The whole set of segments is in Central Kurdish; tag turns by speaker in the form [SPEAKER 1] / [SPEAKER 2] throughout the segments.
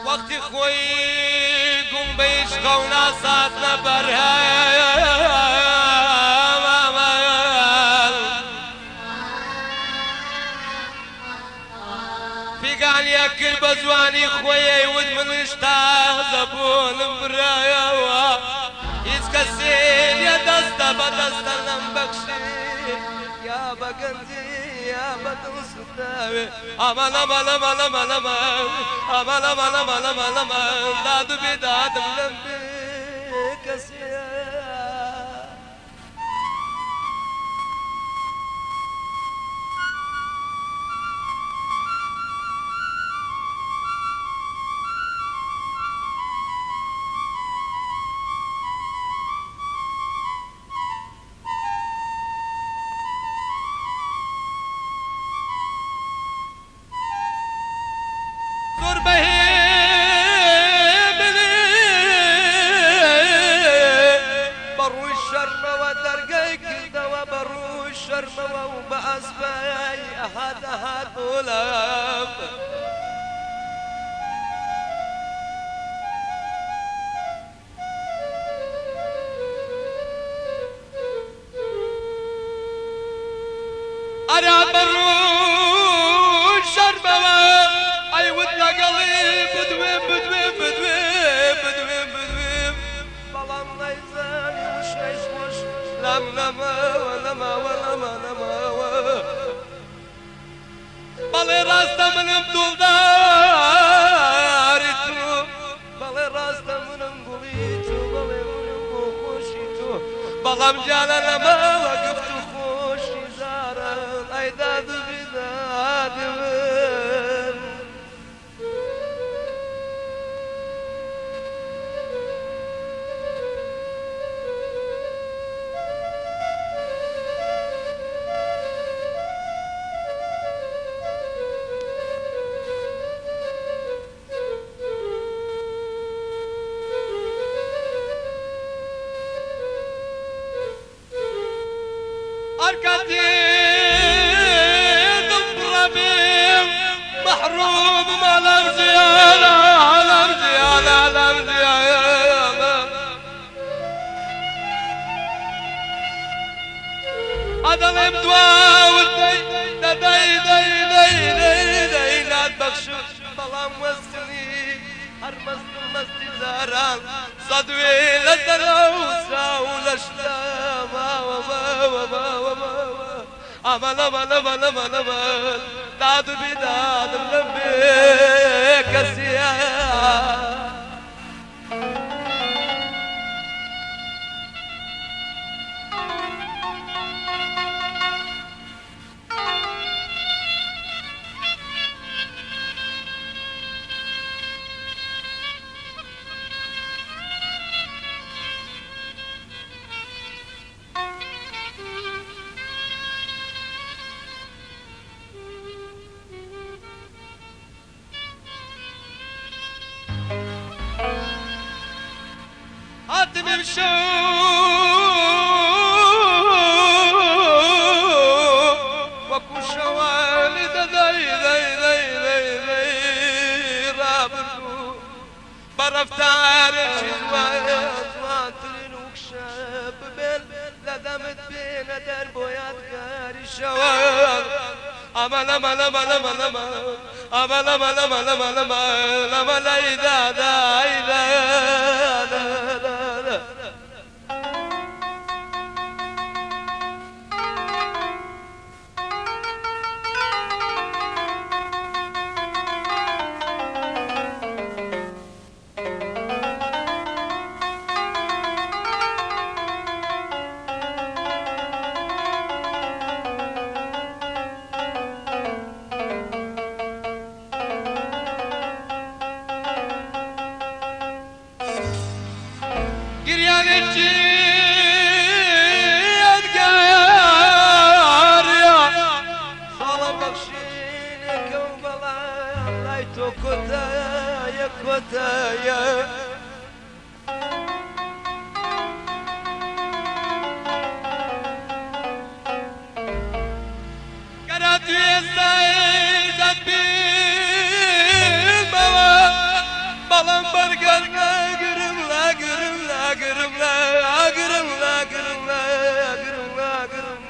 [SPEAKER 1] وەختی خۆی گوم بە عشقە و ناسات لەبەرهەم فیگان یەکرد بە جوانی خۆی وت منش تازە بوونم برایەوە هیچ کەسێ لێ دەستە بە دەستە لەم بەخشی یا بە گەنجی یا بە دڵ سوتاوێ ئەمان ئەمان ئەمان ئەمان ئەمان ئەمان ئەمان ئەمان ئەمان ئەمان داد و بێدادم لەم بێ کەسیە. ئەرا بەڕوو شەرمەوە ئەی وت لەگەڵی بدوێم بدوێم بدوێم بدوێم بدوێم بەڵام نەیزانی وشەی خۆش لەم نەماوە نەماوە نەما نەماوە بەڵێ ڕاستە منم دڵداری تۆ بەڵێ ڕاستە منم گوڵی تۆ بەڵێ منم بۆ خۆشی تۆ بەڵام جانە نەماوە گفت و خۆشی زاران ئەی داد و بیدادی من. أركضي ضربي محروم ما لم زيادة لم زيادة لم زيادة هذا الامدوا والدي دي دي دي دي دي لا تبخشو ظلام وسني هرمست مستي زاران صدوي لدروسا ولشلا وما وما وما أمان أمان أمان أمان أمان داد بداد لبي كسيا. وەکو شەوانی دەدەی دەی دەی دەی دەی ڕابردوو بە ڕەفتارێکی جوانترین و کشە ببێن لە دەمت بێنە دەر بۆ یادگاری شەوان. ئەمان ئەمان ئەمان ئەمان ئەمان ئەمان ئەمان ئەمان ئەمان ئەمان ئەمان ئەی دادا ئەی دادا. لای تۆ کۆتایە کۆتایە. بەڵام بەرگەر ناگرم لاگرم لاگرم لاگرم لاگرم لاگرم لاگرم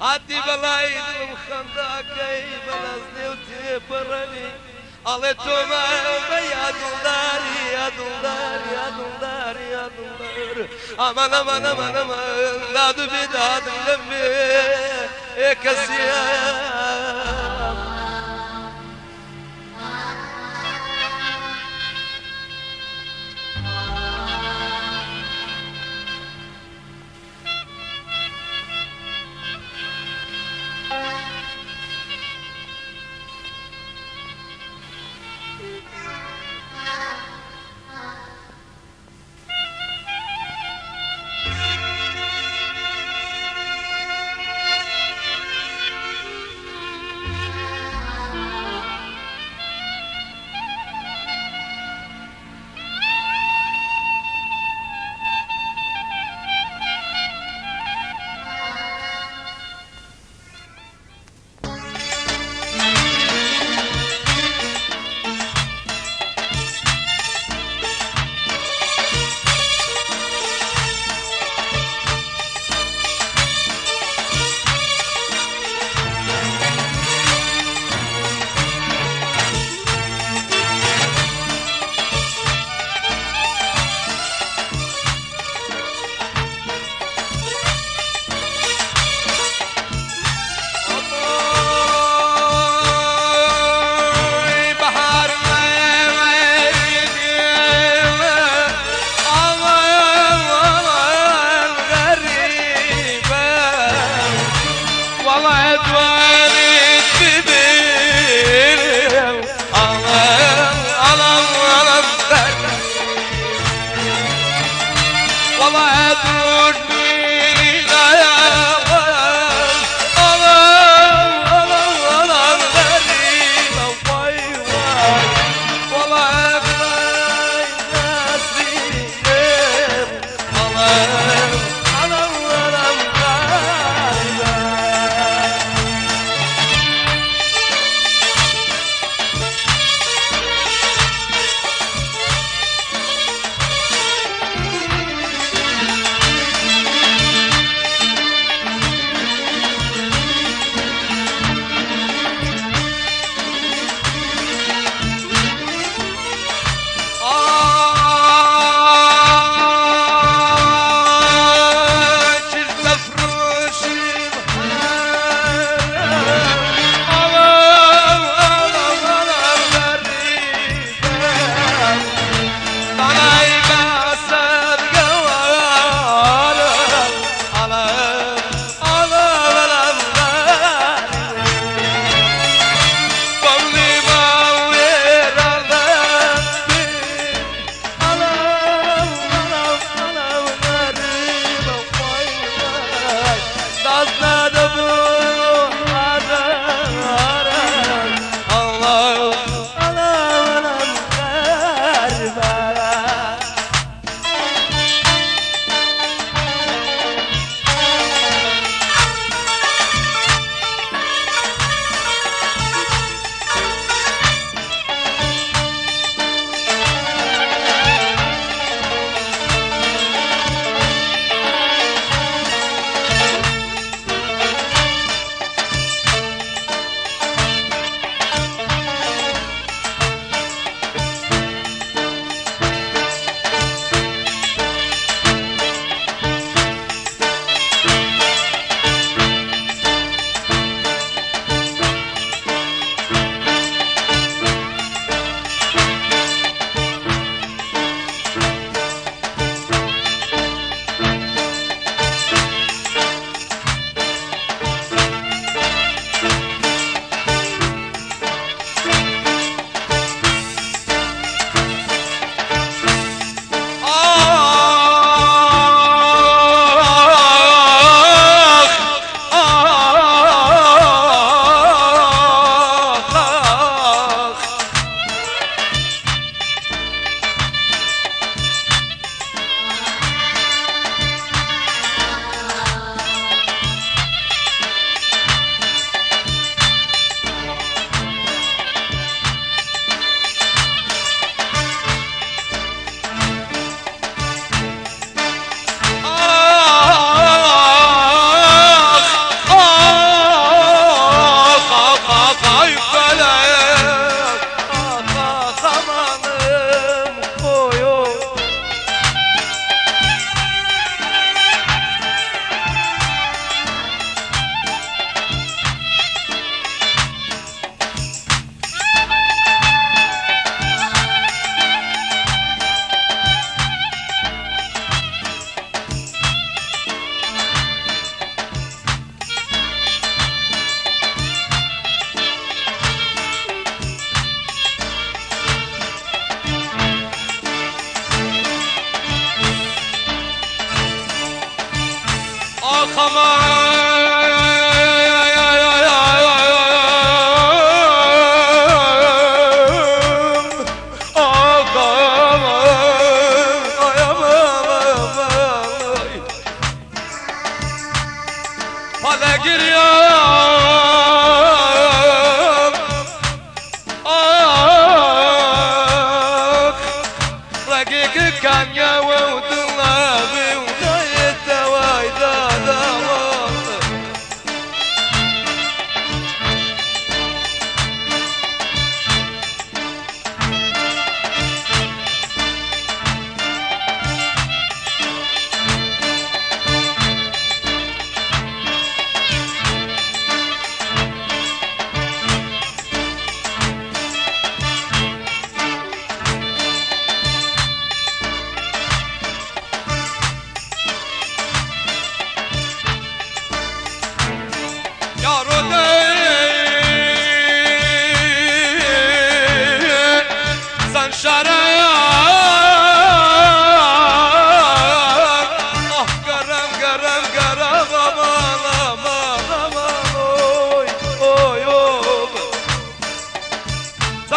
[SPEAKER 1] هاتی بەڵای دڵم خەنداکەی بەلاز لێو تێپەڕەنی ئەڵێ تۆمە بە یادڵداری یادڵدار یادڵدار یادڵدار ئەمان ئەمان ئەمان ئەمان داد و بێدادم لەم بێ کەسیە.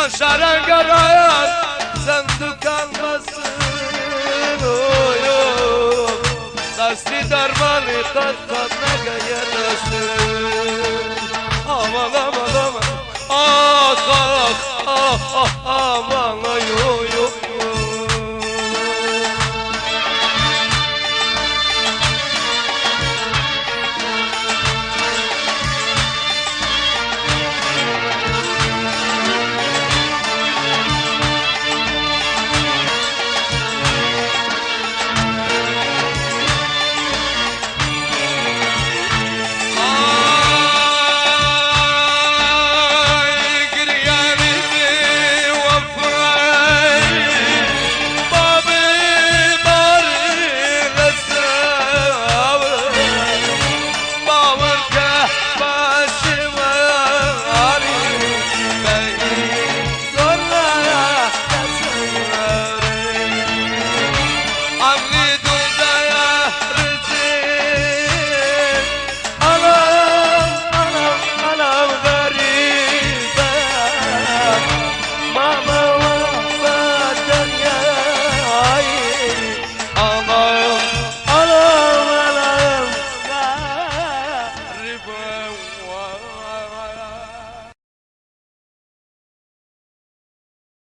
[SPEAKER 1] چەند شاران گەڕان چەند دوکان بەستن دەستی دەرمانی قەت قەت نەگەیە دەستن ئامان ئامان ئامان ئاخ ئاخ ئاخ ئامان ئای ئۆی ئۆی. عملي.